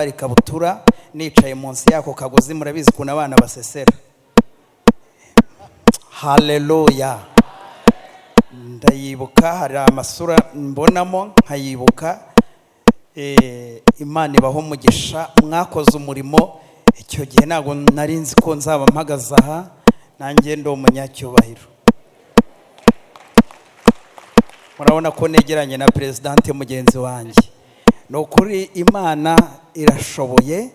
Nambara ikabutura, nicaye munsi y'ako kagozi. Murabizi ukuntu abana basesera. Haleluya! Ndayibuka, hari amasura mbonamo nkayibuka. Imana ibaho umugisha, mwakoze umurimo. Icyo gihe ntabwo nari nzi ko nzaba mpagaze aha, nanjye ndi umunyacyubahiro. Murabona ko negeranye na perezidante mugenzi wanjye. Ni ukuri Imana irashoboye,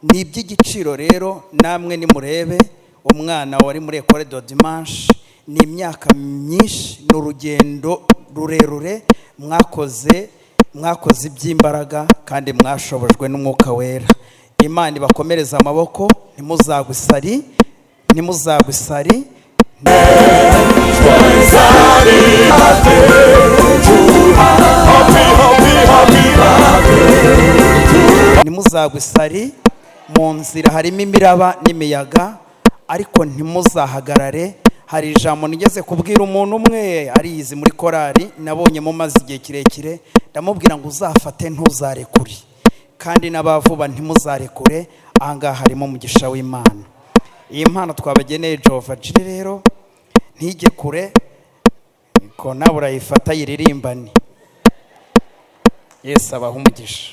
ni iby'igiciro. Rero namwe nimurebe umwana wari muri Ecole de Dimanche, ni imyaka myinshi, ni urugendo rurerure mwakoze, mwakoze iby'imbaraga kandi mwashobojwe n'Umwuka Wera. Imana ibakomereze amaboko, ntimuzagwe isari, ntimuzagwe isari. Ntimuzagwe isari. Mu nzira harimo imiraba n'imiyaga, ariko ntimuzahagarare. Hari ijambo nigeze kubwira umuntu umwe ariyizi muri korari, nabonye mumaze igihe kirekire, ndamubwira ngo uzafate ntuzarekure, kandi n'abavuba ntimuzarekure. Ahangaha harimo umugisha w'Imana. Iyi mpano twabageneye Jehova Jire rero ntige kure, ko nawe urayifata yiririmbane. Yesu abaha umugisha.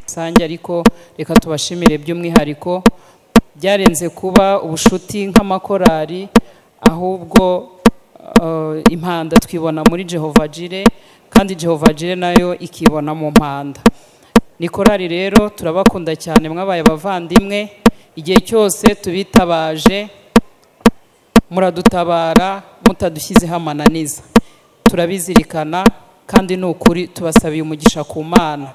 Rusange, ariko reka tubashimire by'umwihariko. Byarenze kuba ubushuti nk'amakorari, ahubwo Impanda twibona muri Jehova Jire, kandi Jehova Jire nayo ikibona mu Mpanda. Ni korari rero turabakunda cyane, mwabaye abavandimwe. Igihe cyose tubitabaje muradutabara mutadushyizeho amananiza, turabizirikana, kandi ni ukuri tubasabiye umugisha ku Mana.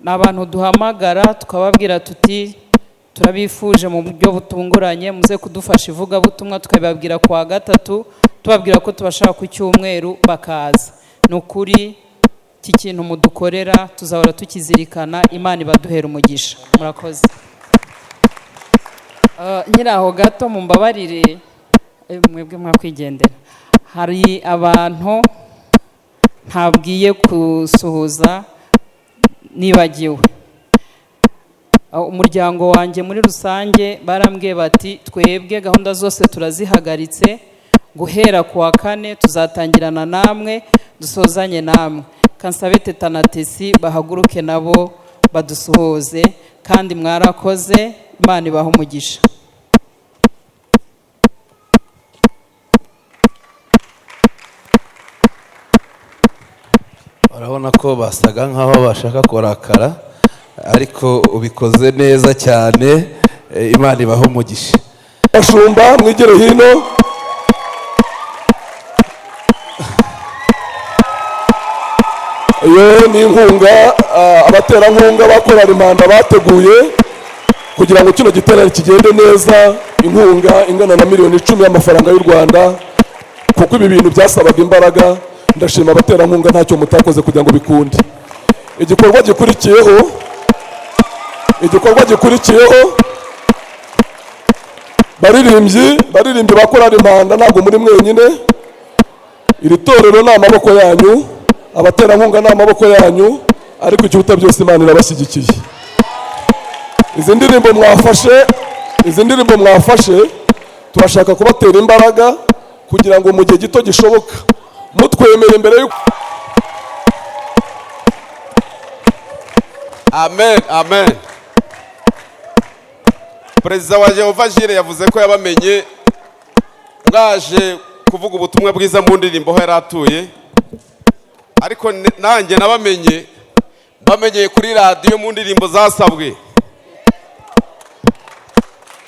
Ni abantu duhamagara tukababwira tuti turabifuje mu buryo butunguranye, muze kudufasha ivugabutumwa, tukabibabwira ku wa gatatu, tubabwira ko tubashaka ku cyumweru, bakaza. Ni ukuri iki kintu mudukorera tuzahora tukizirikana. Imana ibaduhera umugisha, murakoze. Nkiri aho gato mumbabarire, mwebwe mwakwigendera, hari abantu ntabwiye kusuhuza nibagiwe. Umuryango wanjye muri rusange barambwiye bati twebwe gahunda zose turazihagaritse, guhera ku wa kane tuzatangirana namwe, dusozanye namwe. Kansabe Teta na Tesi bahaguruke nabo badusuhuze, kandi mwarakoze, Imana ibahe umugisha. Urabona ko basaga nkaho bashaka kurakara, ariko ubikoze neza cyane. Imana ibahe umugisha. Bashumba, mwigire hino. Iyo ni inkunga abaterankunga bakorera Impanda bateguye kugira ngo kino giterane kigende neza, inkunga ingana na miliyoni 10 y'amafaranga y'u Rwanda, kuko ibi bintu byasabaga imbaraga. Ndashima abaterankunga, ntacyo mutakoze kugira ngo bikunde. Igikorwa gikurikiyeho, baririmbyi bakorera Impanda, ntabwo muri mwenyine. Iri torero ni amaboko yanyu, abaterankunga ni amaboko yanyu, ariko ikiruta byose Imana irabashyigikiye. Izi ndirimbo mwafashe, turashaka kubatera imbaraga kugira ngo mu gihe gito gishoboka mutwemere imbere y'uko Amen, amen. Perezida wa Jehova Jire yavuze ko yabamenye mwaje kuvuga ubutumwa bwiza mu ndirimbo aho yari atuye, ariko nanjye nabamenye bamenyeye kuri radiyo mu ndirimbo zasabwe.